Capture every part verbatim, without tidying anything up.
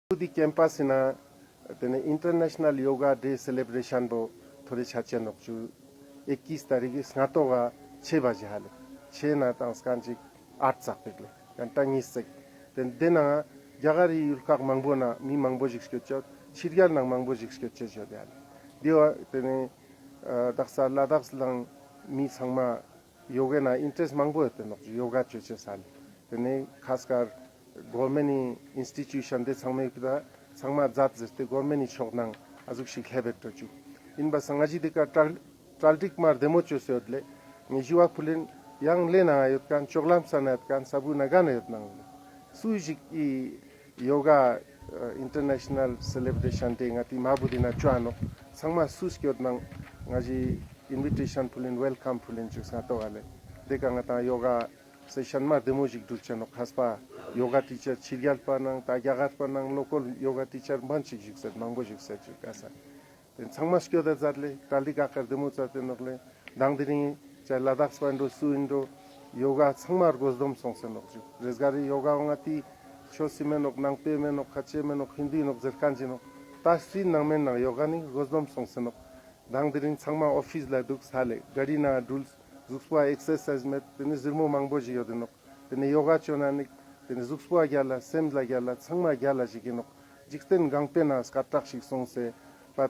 ཁུ་དི་ཀེམ་པ་སི་ན་ཏེ་ནེ་ཨིན་ཊར་ནེ་ཤ་ནལ་ཡོ་ག་ཌེ་སེ་ལེབ་རེ་ཤན་བོ་ཐོ་རེ་ཆ་ཅེས་ནོག་ཅུ། ཨེ་ཀིས་ཏ་རིག་གི་སྔ་ཏོག་ག་ཆེ་བ་ཞིག་ཧ་ལེ། ཆེ་ན་ཏང་སྐན་ཅིག་ཨར་ཙག་པིག་ལེ། ཡང་ཏ་ཉིས་ཙིག། ཏེ་ཏེ་ནང་རྒྱ་གར་རི་ཡུལ་ཁག་མང་པོ་ན་མི་མང་པོ་ཞིག་སྐྱོད་ཅེས། ཕྱི་རྒྱལ་ནང་མང་པོ་ཞིག་སྐྱོད་ཅེས་ཡོད་ཡ་ལེ། དེ་བ་ཏེ་ནེ་ཨ་དག་ས་ལ་དྭགས་ལའང་མི་ཚང་མ་ཡོ་གའི་ནང་ཨིན་ཊ་རེསྚ་མང་པོ་ཡོད་དེ་ནོག་ཅུ། ཡོ་ག་ཅོ་ཅེས་ཧ་ལེ། ཏེ་ནེ་ཁ་སྐར་གོར་མེན་ཊི་ཨིན་སི་ཊི་ཊུ་ཤན་དེ་ཚང་མའི་ཕི་ད་ཚང་མ་མཛད་ཟེར་ཏེ་གོར་མེན་ཊི་ཕྱོགས་ནང་ཨ་ཟུག་ཞིག་ལྷེབ་བེད་འགྲོ་ཅུག། ཨིན་པ་སང་ང་ཞི་དེ་ཀ་གྲ་གྲ་སྒྲིག་མ་རྡེ་མོ་ཅོས་ཡོད་ལེ། ངེ་ཞི་བ་ཕུལ་ལིན་ཡང་ལེ་ནང་ཡོད་ཁན་ཅོག་ལམ་ས་ན་ཡོད་ཁན་ས་བུ་ན་ག་ན་ཡོད་ནང་ལེ། སུ་ཞིག་གི་ཡོ་ག་ཨིན་ཊར་ནེ་ཤ་ནལ་སེ་ལེབ་རེ་ཤན་དེ་ང་ཏི་མ་བུ་དི་ན་ཅོ་ཨ་ནོག། ཚང་མ་སུ་སྐྱོད་ནང་ང་ཞི་ཨིན་བི་ཊེ་ཤན་ཕུལ་ལིན་ཝེལ་ཀམ་ཕུལ་ལིན་ཅུག་སང་ཏོག་ག་ལེ། དེ་ཀ་ང་ཏང་ཡོ་ག་སེ་ཤན་མ་རྡེ་མོ་ཞིག་གྲུལ་ཅེས་ནོག། ཁས་པ་ཡོ་ག་ཊི་ཅར་ཕྱི་རྒྱལ་པ་ནང་ཏ་རྒྱ་གར་པ་ནང་ལོ་ཀལ་ཡོ་ག་ཊི་ཅར་མང་ཞིག་བཞུགས་སེ་མང་པོ་བཞུགས་སེ་ཅུག་ག་ས། ཏེ་ཚང་མ་སྐྱོད་དེ་མཛད་ལེ། གྲ་སྒྲིག་ག་ཀར་རྡེ་མོ་མཛད་དེ་ནོག་ལེ། དང་དེ་རིང་ཅ་ལ་དྭགས་པ་འགྲོ་སུ་ཨིན་འགྲོ་ཡོ་ག་ཚང་མ་དགོས་དོམ་སོང་སེ་ནོག་ཅུ། རེས་ག་རི་ཡོ་ག་བོ་ང་ཏི་ཆོས་སི་མེ་ནོག། ནང་པའི་མེ་ནོག། ཁ་ཆེ་མེ་ནོག། ཧིན་དུའི་ནོག་ཟེར་ཁན་ཅིག་ནོག། ཏ་སྤྱིར་ནང་མེན་ནང་ཡོ་ག་ནི་དགོས་དོམ་སོང་སེ་ནོག། དང་དེ་རིང་ཚང་མ་ཨོ་ཕིས་ལ་དུག་ས་ལེ། ག་རི་ནང་གྲུལ། གཟུགས་པོ་ཨེག་སར་སའིཛ་མེད། ཏེ་ནེ་ཟུར་མོ་མང་པོ་ཞིག་ཡོད་དེ་ནོག། ཏེ་ནེ་ཡོ་ག་ཅོ་ན་ནི་ཏེ་ནེ་གཟུགས་པོ་རྒྱལ་ལ་སེམས་ལ་རྒྱལ་ལ་ཚང་མ་རྒྱལ་ལ་ཞིག་ཨིན་ནོག། འཇིག་རྟེན་གང་པོའི་ནང་སྐད་གྲགས་ཤིག་སོང་སེ་པ་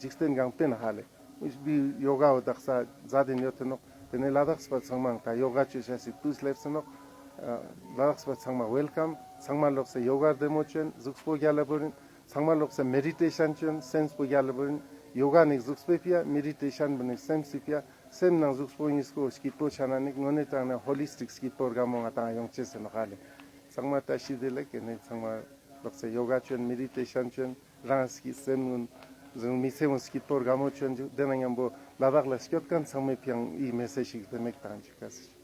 འཇིག་རྟེན་གང་པོའི་ནང་ཧ་ལེ། འི་ཡོ་ག་བོ་དག་ས་མཛད་དེ་ཡོད་དེ་ནོག། ཏེ་ནེ་ལ་དྭགས་པ་ཚང་མ་ཏ་ཡོ་ག་ཅོ་ཅེས་སི་ཏུས་ལེབས་སེ་ནོག། ཨ་ལ་དྭགས་པ་ཚང་མ་ཝེལ་ཀམ། ཚང་མ་ལོགས་སེ་ཡོ་ག་རྡེ་མོ་ཅོ་ཨིན། གཟུགས་པོ་རྒྱལ་ལ་བོར་ཨིན། ཚང་མ་ལོགས་སེ་མེ་ཌི་ཊེ་ཤན་ཅོ་ཨིན། སེམས་པོ་རྒྱལ་ལ་བོར་ཨིན། ཡོ་ག་ནི་གཟུགས་པོའི་ཕིའ། མེ་ཌི་ཊེ་ཤན་བོ་ནི་སེམས་སི་ཕིའ། སེམས་ནང་གཟུགས་པོ་ཉིས་ཀོ་སྐྱིད་པོ་ཆ་ན་ནི་དངོས་གནས་དྲང་ནེ་ཧོ་ལི་སི་ཊིག་སྐྱིད་པོ་རྒ་མོ་ང་ཏང་ཡོང་ཅེས་སེ་ནོག་ཧ་ལེ། ཚང་མ་བཀྲ་ཤིས་བདེ་ལེགས། ཨིན་ནི་ཚང་མ་ལོགས་སེ་ཡོ་ག་ཅོ་ཨིན། མེ་ཌི་ཊེ་ཤན་ཅོ་ཨིན། རང་སྐྱིད་སེམས་ངུན་ཟུང་མི་ཚེ་ངུན་སྐྱིད་པོ་རྒ་མོ་ཅོ་ཨིན་ཅུག། དེ་ན་ཉམ་པོ་ལ་དྭགས་ལ་སྐྱོད་ཁན་ཚང་མའི་ཕིའང་འི་མེ་སེཇ་ཞིག་དེ་མེད་ཏང་ཅུག་ག་ས།